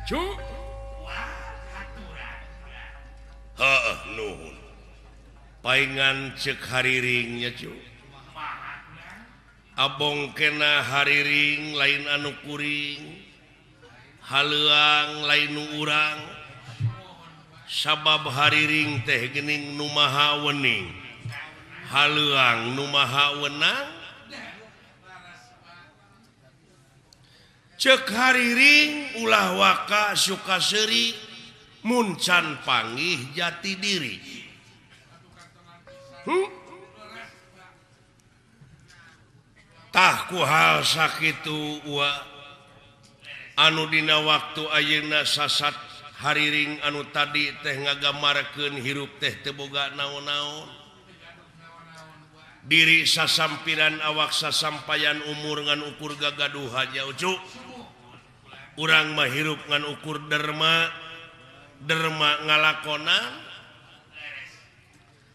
Cu. Heeh nuhun. Paingan ceuk hariringnya cu. Abong kena hariring lain anu kuring. Haleuang lain nu urang. Sabab hariring teh geuning nu maha wening. Haleuang nu maha wenang. Ceuk hariring ulah waka suka seuri mun can panggih jati diri. Tah ku hal sakitu wa anu dina waktu ayeuna sasat hariring anu tadi teh ngagamarkeun hirup teh teu boga naon-naon. Diri sasampiran awak sasampayan umur ngan ukur gagaduhan nya ucu. Urang mah hirup ngan ukur derma, derma ngalakonan.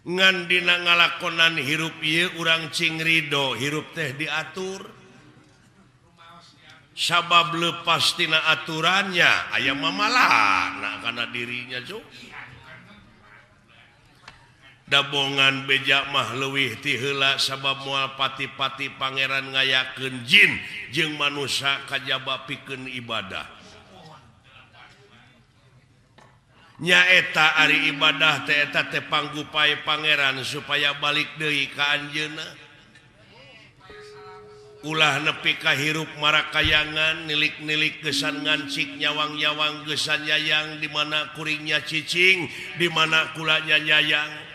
Ngan dina ngalakonan hirup ieu urang cing ridho hirup teh diatur. Sabab lepas tina aturannya aya mamalana kana dirinya cu. Dabongan beja mah leuwih ti heula sabab moal pati-pati pangeran ngayakeun jin jeung manusia kajaba pikeun ibadah. Nyaeta ari ibadah teh eta teh panggupai pangeran supaya balik deui ka anjeunna. Ulah nepi ka hirup marakayangan nilik-nilik gesan ngancik nyawang-nyawang gesan yayang di mana kuringnya cicing di mana kulanya nyayang.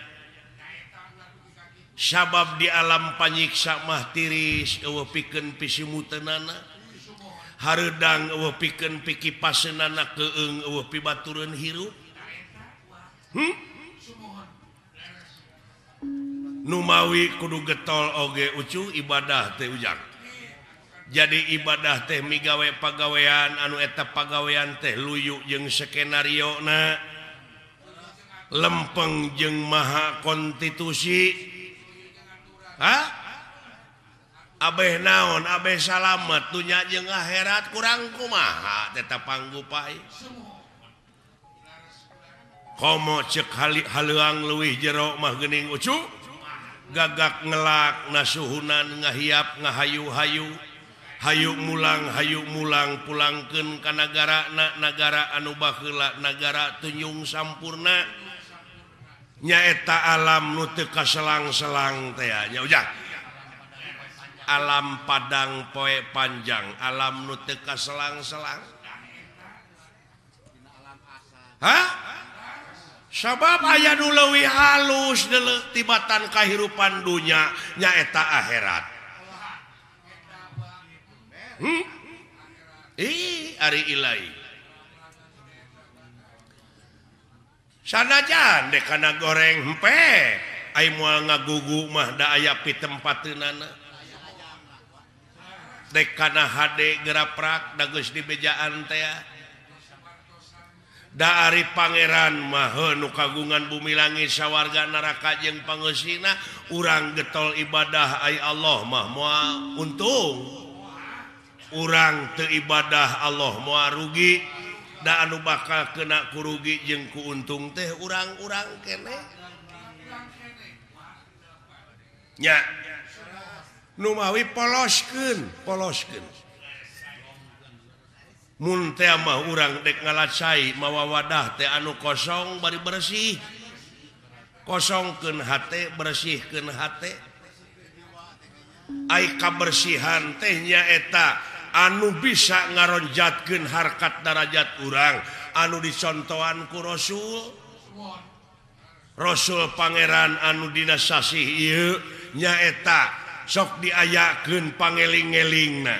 Sabab di alam panyiksa mah tiris eueuh pikeun pisimuteunana. Hareudang eueuh pikeun pikipaseunana keung eueuh pibatureun hirup. Numawi kudu getol oge ucu ibadah teh ujang. Jadi ibadah teh migawe pagawean anu eta pagawean teh luyu jeung skenario na lempeng jeung maha konstitusi. Hah? Abeh naon, abeh salamet dunya jeung akhirat kurang kumaha tetap panggupai. Komo ceuk haleuang leuwih jero mah geuning ucu. Gagak ngelak nasuhunan ngahiap ngahayu-hayu. Hayu mulang pulangkeun ka nagarana nagara anu baheula nagara tunjung sampurna. Nyaeta alam nu teu kaselang-selang teh nya ujang. Alam padang poe panjang, alam nu teu kaselang-selang. Hah? Sabab aya nu leuwih halus tibatan kahirupan dunya nyaeta akhirat. Ih, ari ilai. Sanajan dek kana goreng hempe, ai moal ngagugu mah da aya pitempateunana. Dek kana hade geraprak da geus dibejaan teh. Da ari pangeran mah nu kagungan bumi langit sawarga neraka jeung pangeusina, urang getol ibadah ai Allah mah moal untung. Urang teu ibadah Allah moal rugi. Da anu bakal kena kurugi jeung ku untung teh urang-urang keneh. Nya numawi poloskeun, poloskeun. Mun teh mah urang dek ngalacai mawa wadah teh anu kosong bari bersih. Kosongkeun hate, bersihkeun hate. Ai kabersihan teh nyaeta anu bisa ngaronjatkeun harkat darajat urang anu dicontohan ku Rasul. Rasul pangeran anu dina sasih ieu nyaeta sok diayakeun pangeling-elingna.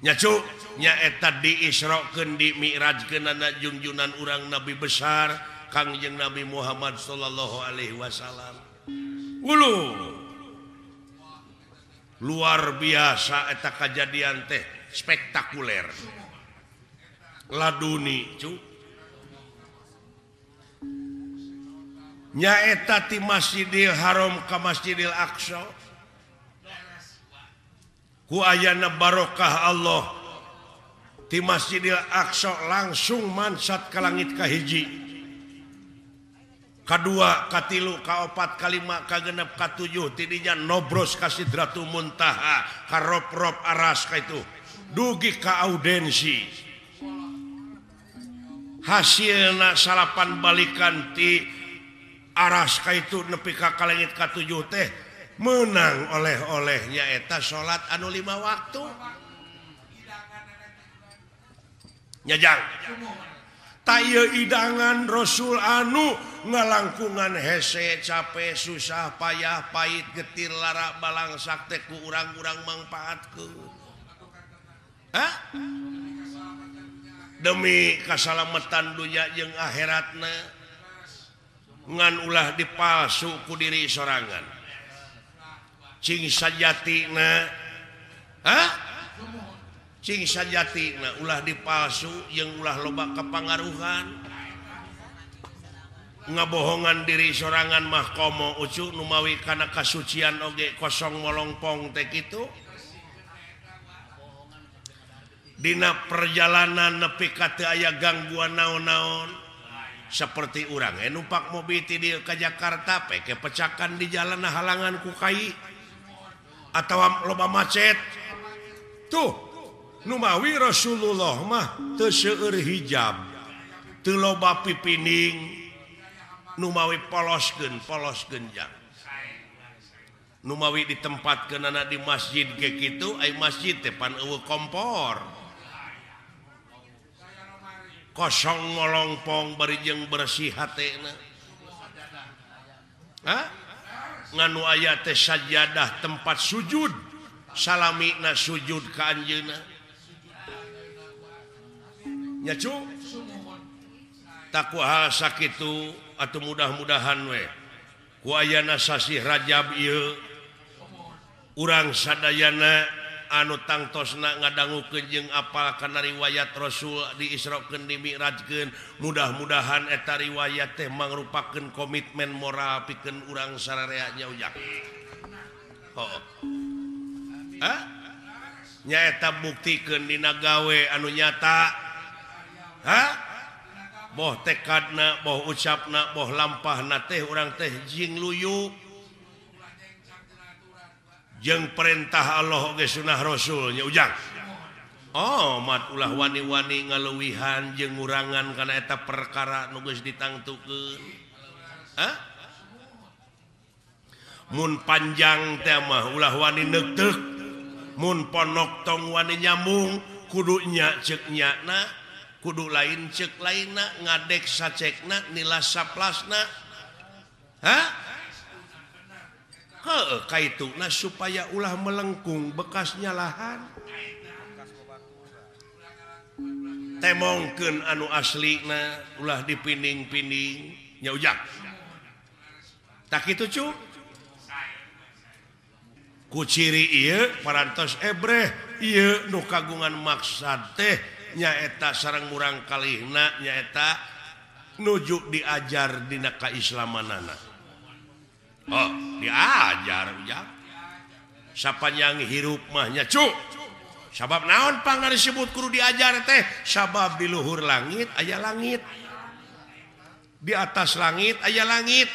Nya cu nyaeta diisrokeun dimi'rajkeunana junjunan urang nabi besar Kangjeng Nabi Muhammad sallallahu alaihi wasallam. Ulu luar biasa eta kajadian teh spektakuler. Laduni cu. Nyaeta ti Masjidil Haram ka Masjidil Aqsa. Ku ayana barokah Allah Di Masjidil Aqsa langsung mansat ka langit kahiji, kadua, katilu, kaopat, kalima, kagenep, katujuh, tidinya nobros ka Sidratul Muntaha, ka rob-rob aras ka itu dugi ka audensi. Hasilna salapan balikan ti aras ka itu nepi ka langit katujuh teh menang oleh-olehnya eta salat anu 5 waktu. Nyajang ta ieu idangan Rasul anu ngalangkungan hese capek susah payah pahit getir lara balangsak teh ku urang-urang mangpaatkeun. Hah? Demi kasalamatan dunya jeung akhiratna ngan ulah dipalsu ku diri sorangan. Cing sajatina, hah? Cing sajatina ulah dipalsu jeung ulah loba kepangaruhan. Ngabohongan diri sorangan mah komo ucu numawi kana kasucian oge kosong molongpong teh kitu. Dina perjalanan nepi ka teu aya gangguan naon-naon seperti urang numpak mobil ti dieu ka Jakarta peke pecakan di jalan halangan ku kai atawa loba macet. Tuh numawi Rasulullah mah teu seueur hijab, teu loba pipining, numawi poloskeun polos genjang. Numawi ditempatkeunana di masjid ge kitu, ai masjid teh pan eueuh kompor. Kosong ngolongpong bari jeung bersih hatena. Hah? Nganu aya teh sajadah tempat sujud, salamina sujud ka anjeunna. Nya cu? Taku hal sakitu atuh mudah-mudahan we ku ayana sasih Rajab ieu urang sadayana anu tangtosna ngadangukeun jeung apal kana riwayat Rasul diisrokeun dimi'rajkeun, mudah-mudahan eta riwayat teh mangrupakeun komitmen moral pikeun urang sararea nya ujang. Heuh. Hah? Nyaeta buktikeun dina gawe anu nyata. Hah? Boh tekadna, boh ucapna, boh lampahna teh urang teh jing luyu jeung perintah Allah oge sunah Rasul nya ujang. Oh, mat ulah wani-wani ngaluwihan jeung ngurangan kana eta perkara nu geus ditangtukeun. Hah? Mun panjang teh mah ulah wani neukteuk, mun ponok tong wani nyambung, kudu nya ceuk nyana, kudu lain ceuk lainna, ngadek sacekna, nilas saplasna. Hah? Heuh, kaituna supaya ulah melengkung bekasnya lahan. Temongkeun anu aslina, ulah dipinding-pinding nya ujang. Tak kitu cu? Ku ciri ieu parantos ebreh ieu nu kagungan maksad teh nyaeta sareng murang kalihna nyaeta nuju diajar dina kaislamanana. Oh, diajar ujang. Sapanjang hirup mah nya cu. Sabab naon pangna disebut kudu diajar teh? Sabab di luhur langit aya langit. Di atas langit aya langit.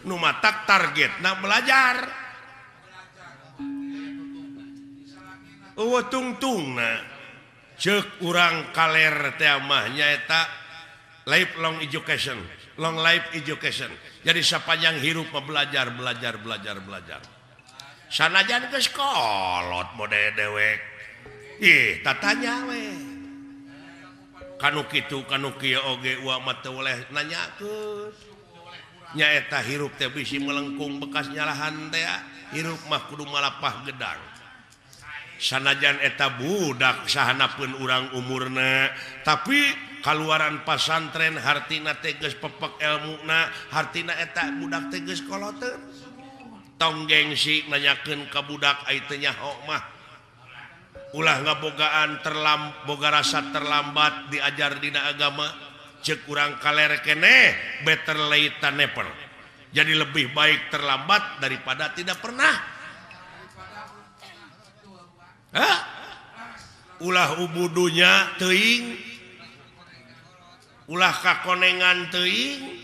Nu matak targetna belajar. Eueuh tungtungna ceuk urang kaler teh mah nyaeta lifelong education, long life education. Jadi sapanjang hirup mah belajar, belajar, belajar, belajar. Sanajan geus kolot mode dewek. Ih, tatanya we. Kanu kitu kanu kieu oge uwa mah teu boleh nanyakeun. Nyaeta hirup teh bisi melengkung bekas nyalahan teh, hirup mah kudu malapah gedang. Sanajan eta budak sahanapeun urang umurna, tapi kaluaran pasantren hartina teh geus pepek elmuna, hartina eta budak teh geus koloteun. Tong gengsi nanyakeun ka budak ai teu nyaho mah. Ulah ngabogaan boga rasa terlambat diajar dina agama, ceuk urang kaler keneh better late than never. Jadi lebih baik terlambat daripada tidak pernah. Hah? Ulah ubudunya teuing, ulah kakonengan teuing,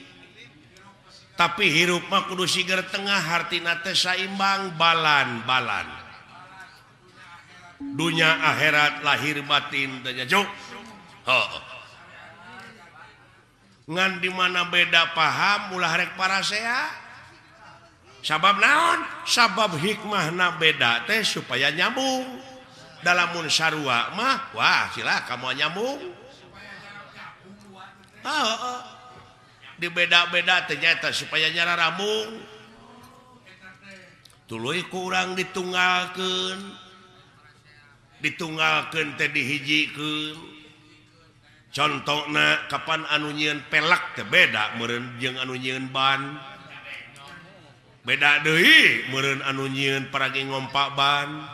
tapi hirup mah kudu siger tengah hartina teh saimbang balan-balan. Dunya akhirat lahir batin teh nya cuk. Heuh. Ngan di mana beda paham ulah rek parasea. Sabab naon? Sabab hikmahna beda teh supaya nyambung. Dalamun sarua mah wah cilaka moal nyambung. Heeh. Di beda-beda teh nyaeta supaya nyararambung. Tuluy ku urang ditunggalkeun. Ditunggalkeun teh dihijikeun. Contohna kapan anu nyieun pelak teh beda meureun jeung anu nyieun ban. Beda deui meureun anu nyieun paragi ngompak ban.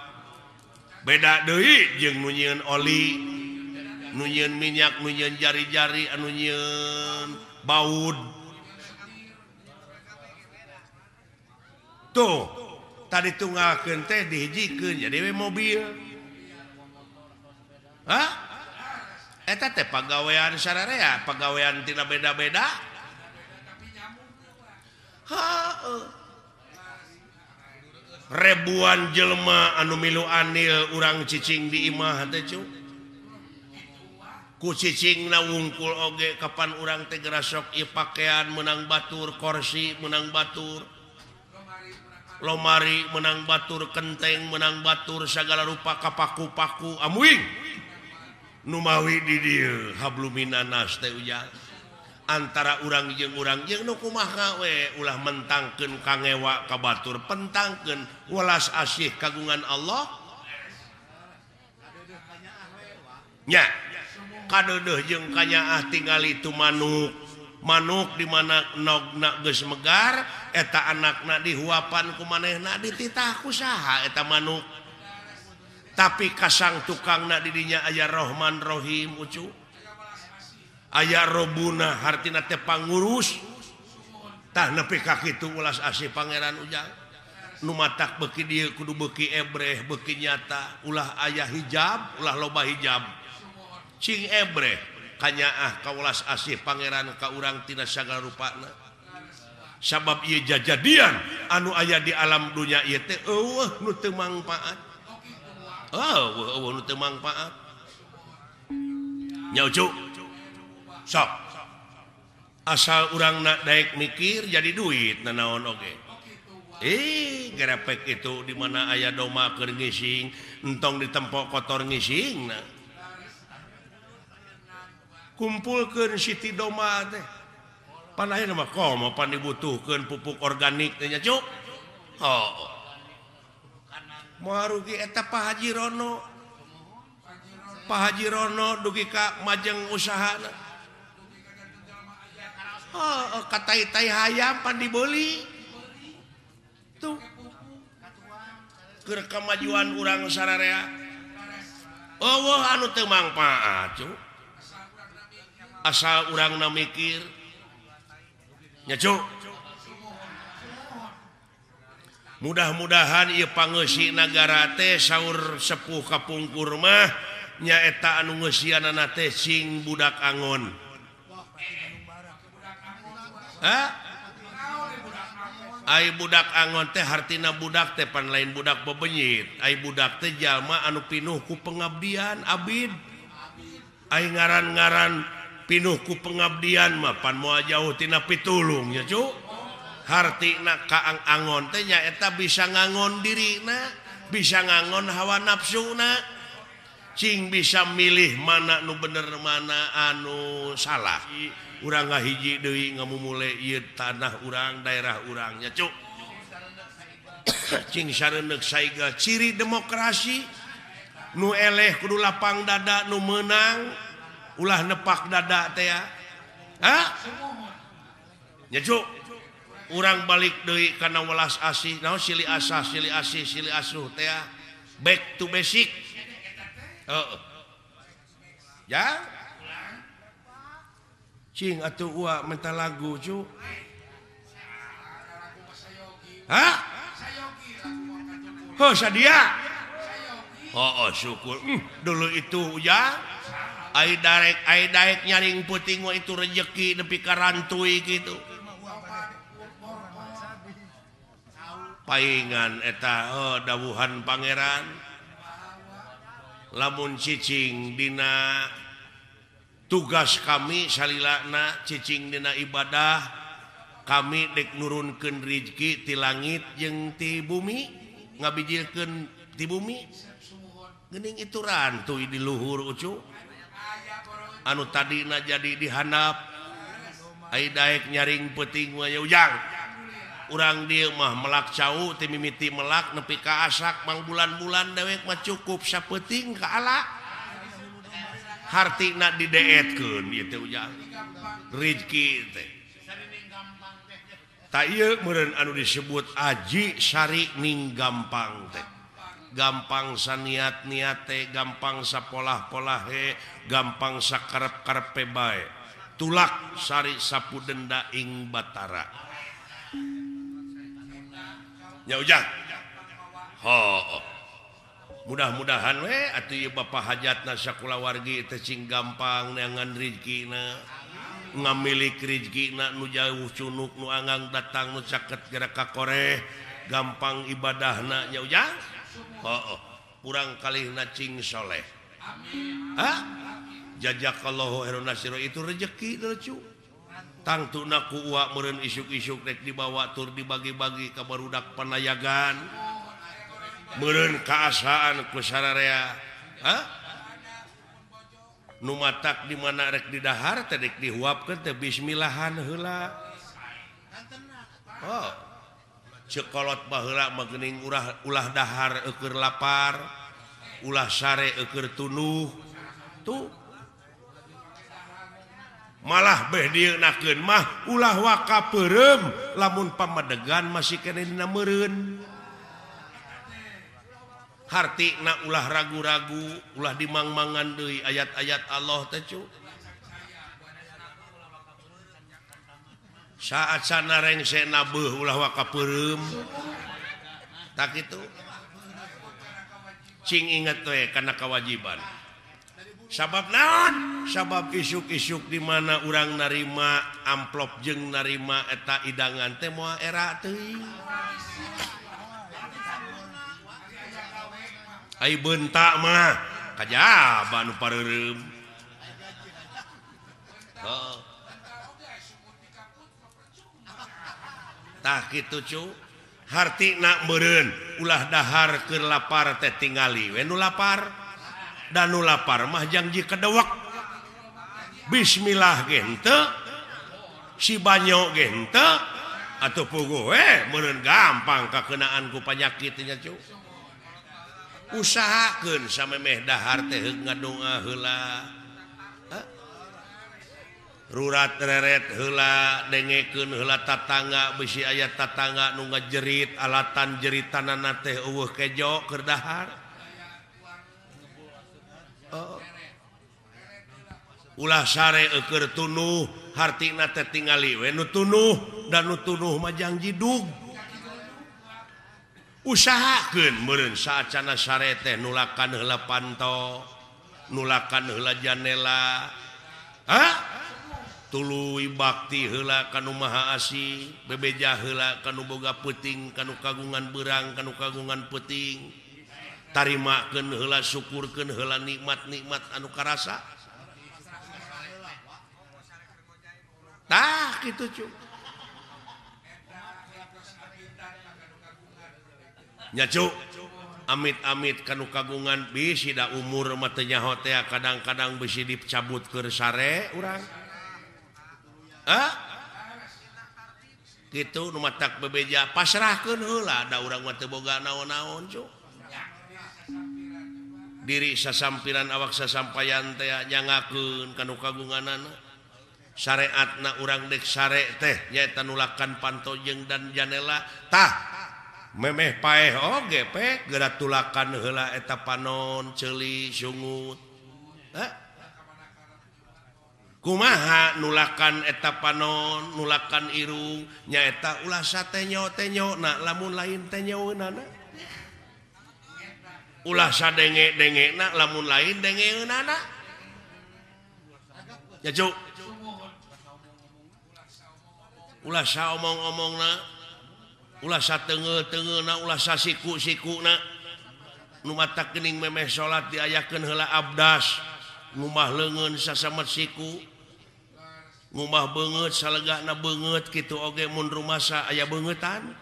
Beda deui jeung nu nyieun oli, nu nyieun minyak, nu nyieun jari-jari, anu nyieun baud. Tuh, tadi tunggalkeun teh dihijikeun jadi we mobil. Hah? Eta teh pagawean sararea, pagawean tina beda-beda. Heuh. Ribuan jelema anu milu anil urang cicing di imah teh cu. Ku cicingna wungkul oge kapan urang teh gerasok ieu pakaian meunang batur, korsi meunang batur, lomari meunang batur, kenteng meunang batur, sagala rupa kapaku-paku amuing. Numawi di dieu habluminanas teh ujang. Antara urang jeung nu kumaha we ulah mentangkeun kangewa ka batur, pentangkeun welas asih kagungan Allah. Nya kadeudeuh jeung kanyaah tingali tu manuk. Manuk di mana nogna geus megar eta anakna dihuapan ku manehna dititah ku saha eta manuk. Tapi kasang tukangna di dinya aya Rohman Rohim ucu. Aya Robuna hartina teh pangurus. Tah nepi ka kitu ulas asih pangeran ujang. Nu matak beuki dieu kudu beuki ebreh beuki nyata, ulah aya hijab, ulah loba hijab. Cing ebreh kanyaah ka ulas asih pangeran ka urang tina sagala rupana. Sabab ieu jajadian anu aya di alam dunya ieu teh eueuh nu teu mangpaat. Oh, eueuh nu teu mangpaat. Nya ucu. Sok. Asal urang nak daek mikir jadi duit nanaon oge. Gerepek itu di mana aya doma keur ngising, entong ditempok kotor ngising nah. Kumpulkeun siti doma teh. Pan aya mah komo pan dibutuhkeun pupuk organik teh nya cuk. Oh. Moal rugi eta Pak Haji Rono. Pak Haji Rono dugi ka majeng usahana. Oh, katai-tai hayam pan dibeli. Tuh. Keur kamajuan urang sararea. Eueuh anu teu mangpaat, cu. Asal urangna mikir. Nya, cu. Mudah-mudahan ieu pangeusi nagara teh saur sepuh kapungkur mah nyaeta anu ngeusianana teh sing budak angon. Hah? Ai budak angon teh hartina budak teh pan lain budak bebenyit. Ai budak teh jalma anu pinuh ku pengabdian abid. Ai ngaran-ngaran pinuh ku pengabdian mah pan moal jauh tina pitulung nya cu. Hartina kaang angon teh nyaeta bisa ngangon dirina, bisa ngangon hawa nafsuna, cing bisa milih mana nu bener mana anu salah. Urang ngahiji deui ngamumule ieu tanah urang, daerah urang nya cuk. Cing sareundeuk saiga ciri demokrasi nu eleh kudu lapang dada nu meunang ulah nepak dada teh ya. Hah? Nya cuk. Urang balik deui kana welas asih naon silih asah silih asih silih asuh teh back to basic. Heeh. Ya. Cing atuh ua minta lagu cu. Hah? Heuh sadia. Oh, syukur. Dulu itu ya ai daek nyaring peuting mah itu rejeki nepi ka rantui kitu. Paingan eta dawuhan pangeran lamun cicing dina tugas kami salilana cicing dina ibadah kami dek nurunkeun rizki ti langit jeung ti bumi ngabijilkeun ti bumi geuning itu rantuy di luhur ucu anu tadina jadi dihandap ai daek nyaring peuting mah ujang urang dieu mah melak cau ti mimiti melak nepi ka asak mang bulan-bulan dewek mah cukup sapeuting ka ala hartina dideetkeun ieu teh ujang rizki teh ta ieu meureun anu disebut aji sari ning gampang teh gampang saniat-niat teh gampang sapolah-polahe gampang sakarep-karepe bae tulak sari sapu denda ing batara nya ujang ho mudah-mudahan we atuh ieu bapa hajatna sakulawargi teh cing gampang neangan rizkina ngamilik rizkina nu jauh cunuk nu anggang datang nu caket gerak ka koreh gampang ibadahna nya ujang ho kurang kalihna cing soleh amin ha jazakallahu khairan nasiro itu rezeki lucu tangtuna ku uak meureun isuk-isuk rek dibawa tur dibagi-bagi ka barudak panayagan meureun kaasaan ku sararea ha nu matak di mana rek didahar teh rek dihuapkeun teh bismillahan heula oh cekolot baheula mah geuning ulah dahar eueur lapar ulah sare eueur tunuh tuh malah beh dieunakeun mah ulah waka peureum lamun pamadegan masih keneh dina meureun hartina ulah ragu-ragu ulah dimangmangan deui ayat-ayat Allah teh cu saat sana rengse nabeuh ulah waka peureum tak kitu cing inget we kana kewajiban sabab naon sabab isuk-isuk di mana urang narima amplop jeung narima eta idangan teh moal era teuing ai beunta mah kajaba nu pareureum heuh tah kitu cu hartina meureun ulah dahar keur lapar teh tingali we nu lapar dan nu lapar mah jangji kedewek bismillah ge henteu si banyo ge henteu atuh puguh we meureun gampang kakeunaan ku panyakit nya cu usahakeun samemeh dahar teh ngadoa heula rurat reret heula dengekeun heula tatangga bisi aya tatangga nu ngajerit alatan jeritanana teh eueuh kejo keur dahar. Oh. Ulah sare eueur tunuh hartina teh tingali we nu tunuh dan nu tunuh mah jang jidug. Usahakeun meureun saacana sare teh nulakan heula panto, nulakan heula janela. Hah? Tuluy bakti heula ka nu Maha Asih, bebeja heula ka nu boga peuting, ka nu kagungan beurang, ka nu kagungan peuting. Tarimakeun heula syukurkeun heula nikmat-nikmat anu karasa. Tah kitu cu. Nya cu, amit-amit kanu kagungan bisi da umur mah teu nyaho teh kadang-kadang bisi dicabut keur sare urang. Hah? Kitu nu matak bebeja pasrahkeun heula da urang mah teu boga naon-naon cu. Diri sasampiran awak sasampayan teh nyangakeun kanu kagunganana. Syariatna urang dek sare teh nyaeta nulakan panto jeung dan janela tah memeh paeh oge pe geura tulakan heula eta panon ceuli sungut. Hah? Kumaha nulakan eta panon nulakan irung nyaeta ulah satenyo-tenyo na lamun lain tenyoeunana. Ulah sadenge-dengena lamun lain dengeunana. Ya cuk. Ulah saomong-omongna, ulah sateungeul-teungeulna, ulah sasiku-sikuna. Nu matak geuning memeh salat diayakeun heula abdas, ngumah leungeun sasamet siku. Ngumah beungeut salegana beungeut kitu oge mun rumasa aya beungeutan.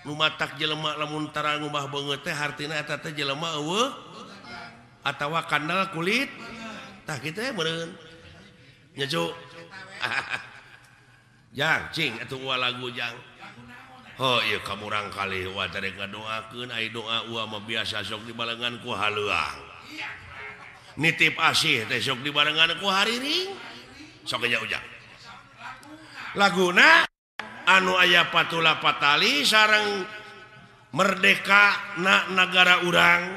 Nu matak jelema lamun tara ngumah beungeut teh hartina eta teh jelema eueuh atawa kandel kulit. Tah kitu meureun. Nya cuk. Jang cing atuh uwa lagu jang. Oh ieu kamurang kalih uwa teh rek ngadoakeun ai doa uwa mah biasa sok dibarengan ku haleuang. Nitip asih teh sok dibarengan ku hariring. Sok nya ujang. Laguna anu aya patula patali sareng merdeka na nagara urang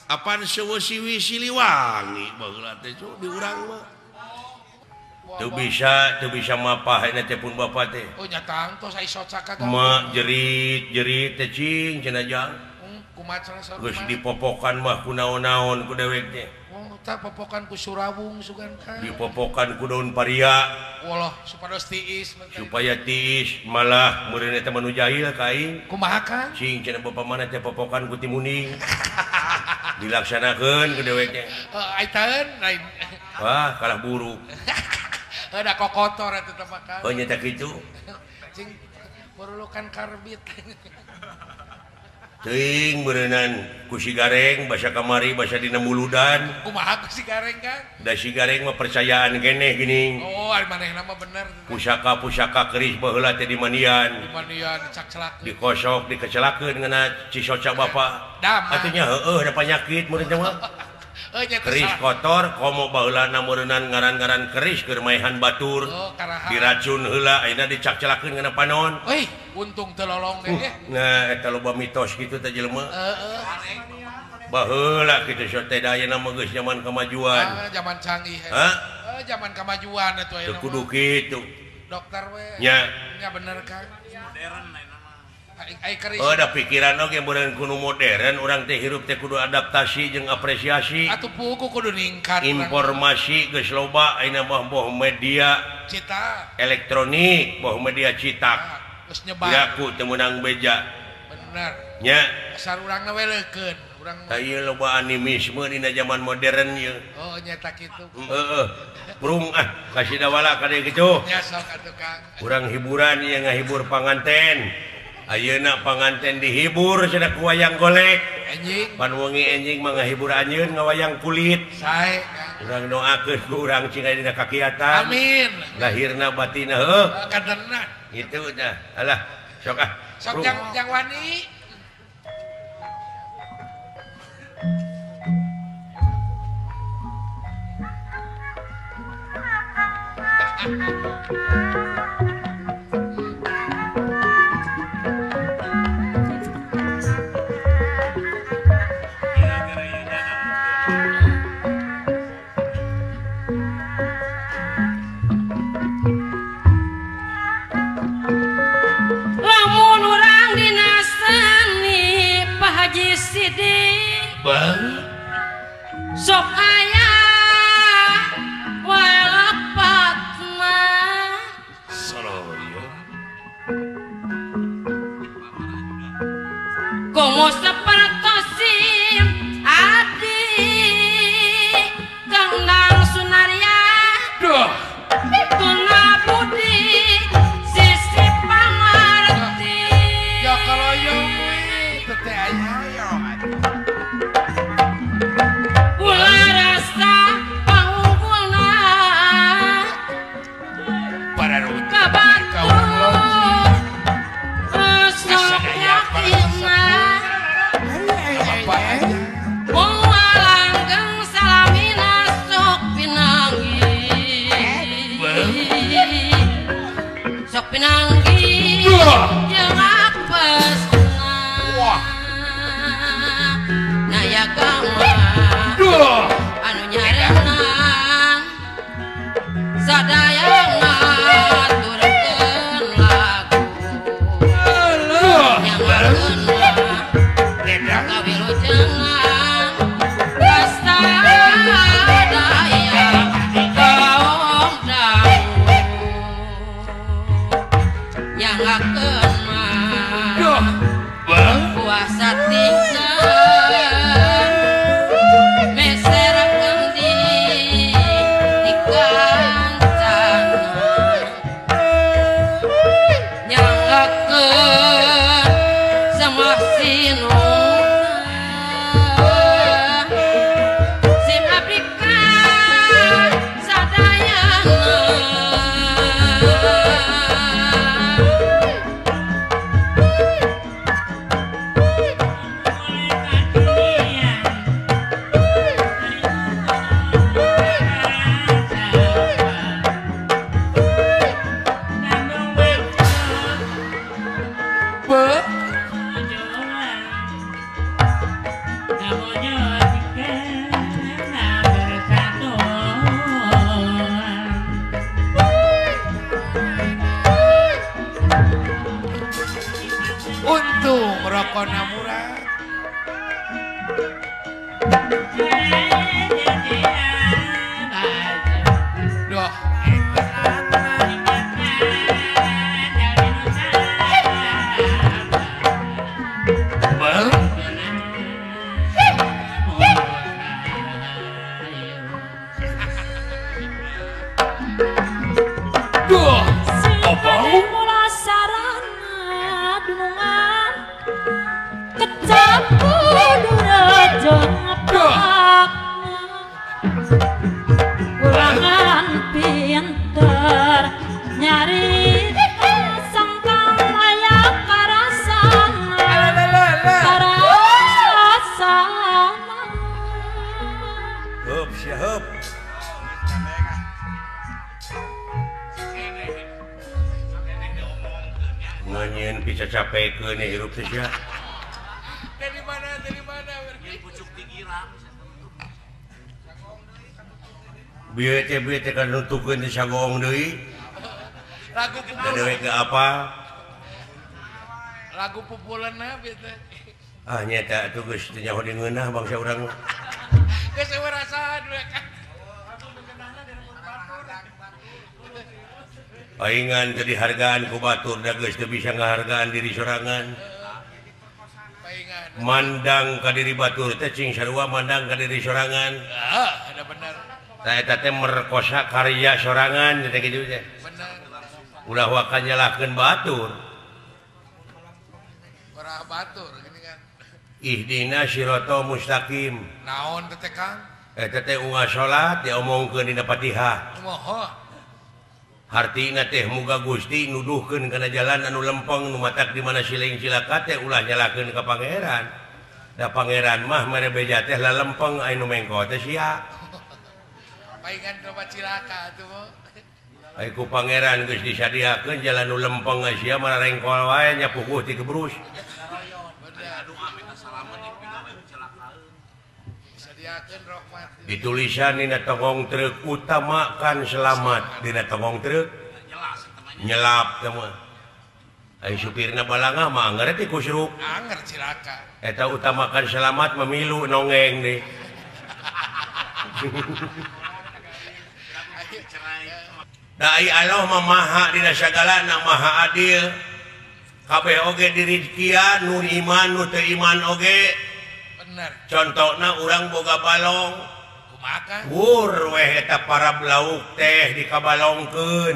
apan seueuh Siliwangi baheula teh di urang mah. Teu bisa mapah eta teh pun bapa teh. Oh nya tangtos ai socaka. Ma jerit-jerit teh cing cenah jang. Kumaha cenah saur. Geus dipopokan mah ku naon-naon ku dewek teh. Oh tah popokan ku surawung sugan ka. Dipopokan ku daun paria. Waloh supados tiis. Supaya tiis malah meureun eta mah nu jahil ka aing. Kumaha Kang? Cing cenah bapa mana teh popokan ku timuning. Dilaksanakeun ku dewek teh. Heuh ai taeun lain. Wah kalah buruk. Ada kokotor eta teh mah Kang. Oh nya teh kitu. Cing perlukan karbit. Teuing beureunan ku si Gareng basa kamari basa dina muludan. Kumaha ku si Gareng Kang? Da si Gareng mah percayaan keneh geuning. Oh, ari manehna mah bener. Pusaka-pusaka keris baheula teh dimandian. Dimandian dicakcelakeun. Dikosok dikecelakeun ngena cisoca bapa. Atuh nya heueuh da panyakit meureun teh mah. Keris kotor komo baheulana meureunnan ngaran-ngaran keris keur maehan batur. Oh, diracun heula ayeuna dicakcelakeun ngena panon. Euy, untung teu lolong deh. Nah, eta loba mitos kitu teh jelema. Heeh. Baheula kitu sok teh da ayeuna mah geus zaman kemajuan. Ah, zaman canggih. Hah? Zaman kemajuan atuh ayeuna. Teu kudu kitu. Dokter we. Nya. Nya bener Kang. Modern ayeuna mah. Oh, da pikiran oge meureun kudu modern, urang teh hirup teh kudu adaptasi jeung apresiasi. Atuh puguh kudu ningkat. Informasi geus loba ayeuna mah boh media cita elektronik, boh media citak. Geus nyebar. Yaku teu meunang beja. Bener. Nya. Asal urangna we leukeun, urang. Tah ieu loba animisme dina zaman modern ieu. Oh, nya kitu. Heeh. Prung ah kasih dawala ka dieu kitu. Nya sok atuh Kang. Urang hiburan ieu ngahibur panganten. Ayeuna panganten dihibur cenah ku wayang golek. Enjing. Pan wengi enjing mah ngahibur anjeun ngawayang kulit. Sae Kang. Urang doakeun ku urang cing aya dina kakiatan. Amin. Lahirna batinna heuh. Kaderna. Kitu dah. Alah, sok ah. Sok jang wani. Lamun urang dinasani Pak Haji Sidik sok aya walepatna Soroyo komo sapertosim adi Kang Nang Sunarya duh tuna budi sisi pangarti ya kaloyong we teh aya ulah rasa Sembakona murah. Duh. Duh. Kulangan pinter nyari sangkang maya karasana karasana. Hup siap. Nganyeun bisa capekeun hirup teh sia. Dari mana pucuk tinggi. Bieu teh kan nutukeun teh sagoong deui. Lagu pupulan. Ke apa? Lagu pupulanna bieu teh. Ah nya teh atuh geus teu nyaho di ngeunah bangsa urang. Geus eueuh rasaan we kan. Paingan teu dihargaan ku batur da geus teu bisa ngahargaan diri sorangan. Mandang ka diri batur teh cing sarua mandang ka diri sorangan. Ah, ada bener. Tah eta teh merkosa karya sorangan teh kitu teh. Bener. Ulah waka nyalahkeun batur. Ora batur gini kan. Ihdina siratal mustaqim. Naon teh Kang? Eta teh unggal salat diomongkeun dina Fatihah. Moho. Hartina teh muga Gusti nuduhkeun kana jalan anu lempeng nu matak di mana siling cilaka teh ulah nyalahkeun ka pangeran. Da pangeran mah mere beja teh lalempeng anu mengko teh sia. Paingan loba cilaka atuh mo. Ai ku pangeran geus disadiakeun jalan nu lempeng sia mararengkol wae nya puguh ti gebrus. Ditulisan dina tongong truk utamakan selamat dina tongong truk nyelap teh mah. Ai supirna balangah mah anger teh kusruk. Anger cilaka. Eta utamakan selamat memilu nongeng deh. Da ai Allah mah maha dina sagalana maha adil. Kabeh oge dirizkian nu iman nu teu iman oge. Contohna urang boga balong. Wur weh eta para lauk teh dikabalongkeun.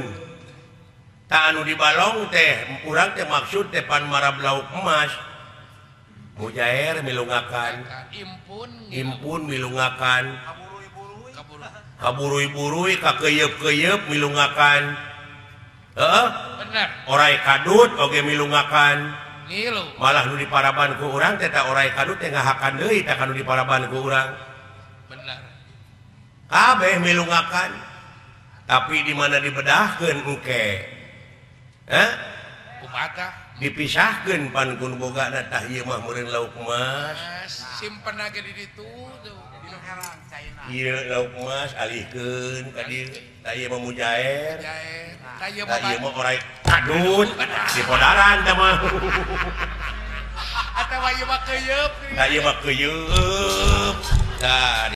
Tah anu dibalong teh urang teh maksud teh pan marab lauk emas. Mujair milungakan. Impun milungakan. Kaburui-burui kakeyeup-keyeup milungakan. Heeh? Bener. Orai kadut oge milungakan. Malah nu diparaban ku urang teh ta orai kadut teh ngahakan deui tah kanu diparaban ku urang. Bener. Kabeh milungakan. Tapi di mana dibedahkeun engke? Hah? Kumaha? Dipisahkeun pan kun bogana tah ieu mah meureun lauk emas. Simpen age di ditu tuh. Ieu lauk emas alihkeun ka dieu. Tah ieu mah mujair. Tah ieu mah orai kadut di podaran tah mah. Atawa ieu mah keuyeub. Tah ieu mah keuyeub. Tah.